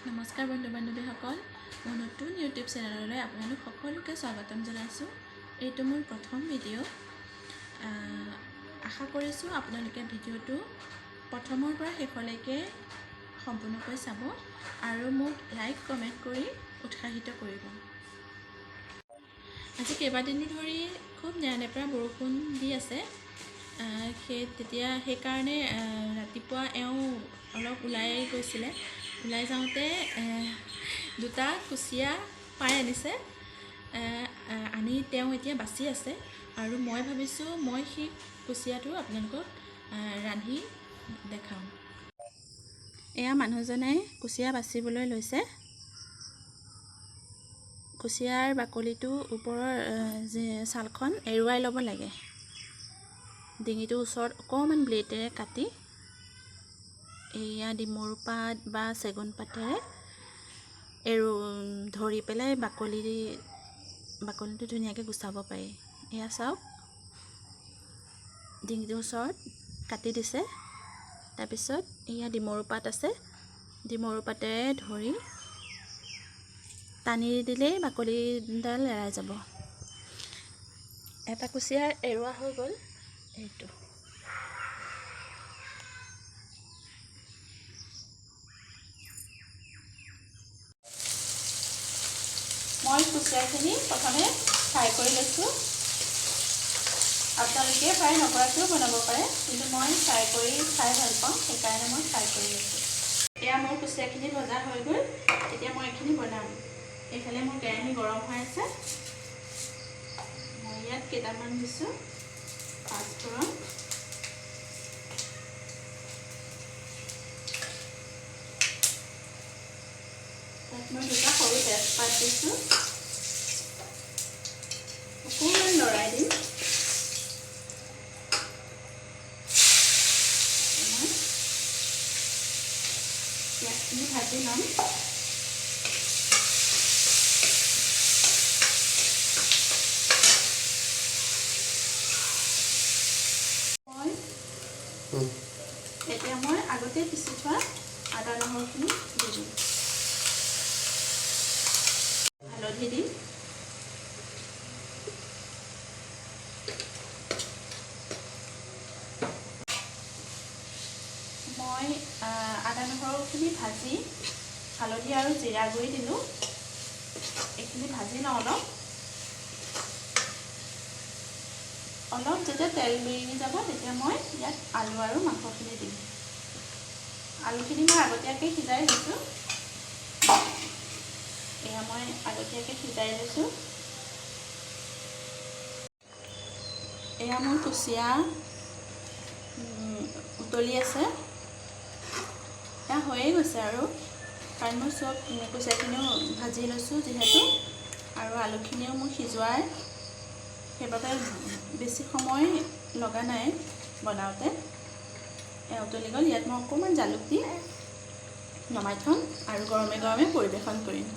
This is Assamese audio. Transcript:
নমস্কাৰ বন্ধু বান্ধৱীসকল, মোৰ নতুন ইউটিউব চেনেললৈ আপোনালোক সকলোকে স্বাগতম জনাইছোঁ। এইটো মোৰ প্ৰথম ভিডিঅ'। আশা কৰিছোঁ আপোনালোকে ভিডিঅ'টো প্ৰথমৰ পৰা শেষলৈকে সম্পূৰ্ণকৈ চাব আৰু মোক লাইক কমেণ্ট কৰি উৎসাহিত কৰিব। আজি কেইবাদিনো ধৰি খুব নেৰানেপেৰা বৰষুণ দি আছে। সেই তেতিয়া সেইকাৰণে ৰাতিপুৱা এওঁ অলপ ওলাই গৈছিলে। ওলাই যাওঁতে দুটা কুচিয়া পাই আনিছে। আনি তেওঁ এতিয়া বাচি আছে আৰু মই ভাবিছোঁ মই সেই কুচিয়াটো আপোনালোকক ৰান্ধি দেখাওঁ। এয়া মানুহজনে কুচিয়া বাচিবলৈ লৈছে। কুচিয়াৰ বাকলিটো ওপৰৰ যে ছালখন এৰুৱাই ল'ব লাগে। ডিঙিটোৰ ওচৰত অকণমান ব্লেডেৰে কাটি এয়া ডিমৰু পাত বা চেগুন পাতেৰে ধৰি পেলাই বাকলিটো ধুনীয়াকৈ গুচাব পাৰি। এয়া চাওক, ডিঙিটোৰ ওচৰত কাটি দিছে। তাৰপিছত এয়া ডিমৰু পাত আছে, ডিমৰু পাতেৰে ধৰি টানি দিলেই বাকলিডাল এৰাই যাব। এটা কুচিয়াৰ এৰুৱা হৈ গ'ল। এইটো মই কুচিয়াখিনি প্ৰথমে ফ্ৰাই কৰি লৈছোঁ। আপোনালোকে ফ্ৰাই নকৰাকৈও বনাব পাৰে, কিন্তু মই ফ্ৰাই কৰি খাই ভাল পাওঁ, সেইকাৰণে মই ফ্ৰাই কৰি লৈছোঁ। এয়া মোৰ কুচিয়াখিনি ভজা হৈ গ'ল। এতিয়া মই এইখিনি বনাম। এইফালে মোৰ কেৰাহী গৰম হৈ আছে। মই ইয়াত কেইটামান দিছোঁ পাঁচফোৰণ, তাত মই দুটা সৰু তেজপাত দিছোঁ। অকণমান লৰাই দিম। মই পিঁয়াজখিনি ভাজি ল'ম। এতিয়া মই আগতে পিচি থোৱা আদা নহৰুখিনি দি দিম, হালধি দিম, মই আদা নহৰুখিনি ভাজি হালধি আৰু জিৰা গুড়ি দিলোঁ। এইখিনি ভাজি লওঁ অলপ অলপ। যেতিয়া তেল বিৰিঙি যাব তেতিয়া মই ইয়াত আলু আৰু মাংসখিনি দিম। আলুখিনি মই আগতীয়াকৈ সিজাই লৈছোঁ। এয়া মই আগতীয়াকৈ সিজাই লৈছোঁ। এয়া মোৰ কুচিয়া উতলি আছে। এয়া হৈয়ে গৈছে আৰু, কাৰণ মই চব কুচিয়াখিনিও ভাজি লৈছোঁ যিহেতু, আৰু আলুখিনিও মোৰ সিজোৱাৰ, সেইবাবে বেছি সময় লগা নাই বনাওঁতে। এয়া উতলি গ'ল। ইয়াত মই অকণমান জালুক দি নমাই থ'ম আৰু গৰমে গৰমে পৰিৱেশন কৰিম।